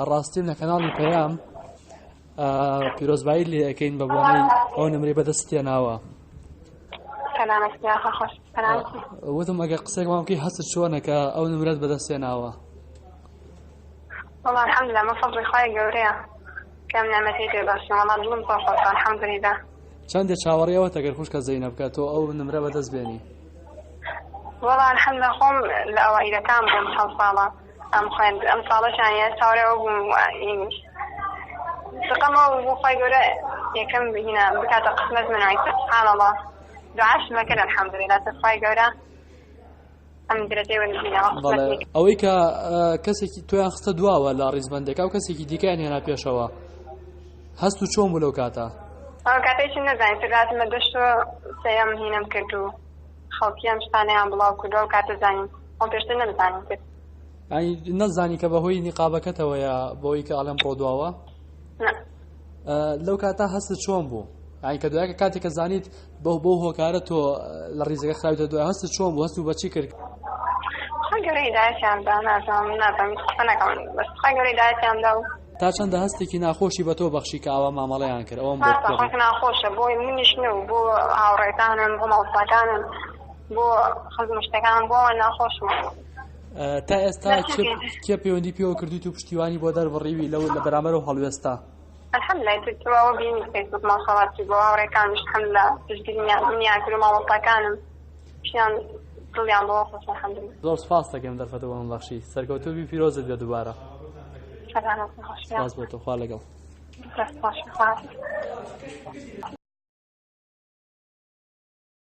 ڕاستیم لە کەناڵی پەیام پیرۆزبایی لێ ئەەکەین بە بۆنەی ئەو نمرەی بەدەست تێناوە وتم ئەگەر قسێک بکەی هەست چۆنە کە ئەو نمرەت بەدەست هێناوە؟ وەڵا الحمدلله ئەمە فەزڵی خوای گەورەیە کە ئەم نیعمەتەی پێ بەخشیم وەڵا دڵم زۆر خۆشە الحمدلله. چەندێ چاوەڕێی ئەوەت ئەگەر خوشکە زەینەب کە تۆ ئەو نمرە بەدەست بێنی؟ وەڵا الحمدلله خۆم لە ئەوائیلەکان بووم چەند ساڵە ئەم خوێند ئەم ساڵەشان یان چاوەڕێ ئەوە بووم سقەم ئەوە بوو خوای گەورە یەکەم هینا بکاتە قسمەت من سبحان الله دوعاشم کرد الحمدلله خوای گەورە ئەم درەجەی وەرگینەوە. بەڵێ ئەوەی کە کەسێکی تۆیان خستە دواوە لە ڕیزبەندێکا و کەسێکی دیکەیان هێنا پێشەوە هەست و چۆن بوو لەو کاتە؟ ئەو کاتێکی نەزانین تر هاتمە دەشت و سێیەم هینم کرد و خەڵکی ئەم شتانەیان بڵاو کردو ئەو کاتە زانیم خۆم پێشتر نەمزانی کرد. یانی نەزانی کە بەهۆی نیقابەکەتەوەیە بۆی کە ئەڵێم بڕۆ دواوە؟ نا. لەو کاتە هەستت چۆن بوو؟ یانی کە دوایەکە کاتێک کە زانیت بەو بەو هۆکارە تۆ لە ڕیزەکە خراویتە دوای هەستت چۆن بوو هەست و بەچی کرد؟ خوای گەورە هیدایەتیان دا نازانم نازانم هیچ قسە نەکەم بەس خوای گەورە هیدایەتیان دا و تا چەندە هەستێکی ناخۆشی بە تۆ بەخشی کە ئاوا مامەڵەیان کرد ئەوەم بۆ ڕاستە خۆش ناخۆشە بۆ منیش نە و بۆ هاوڕێکانم بۆ مامۆستاکانم بۆ خزم و شتەکانم بۆ ئەوان ناخۆشم تا ئێستا کێ پەیوەندی پێوە کردویت و پشتیوانی بۆ دەربڕیوی لەو لە بەرامبەر و هەڵوێستا؟ الحمدللە ئیتر تۆ ئەوە بینی فەیسبوک ماشاءاللە چی بۆ هاوڕێکانمیش الحمدللە پشتگیریان منیان کرد و مامۆستاکانم پشتیان دڵیان بەوە خۆشە الحمدللە. زۆر سوپاست دەکەم دەرفەتە بۆ من بەخشی سەرکەوتوو بی پیرۆزت بێت دووبارە. سەلامەت خۆش سپاس بۆ تۆ خوا لەگەڵ. دەست خۆش خوا.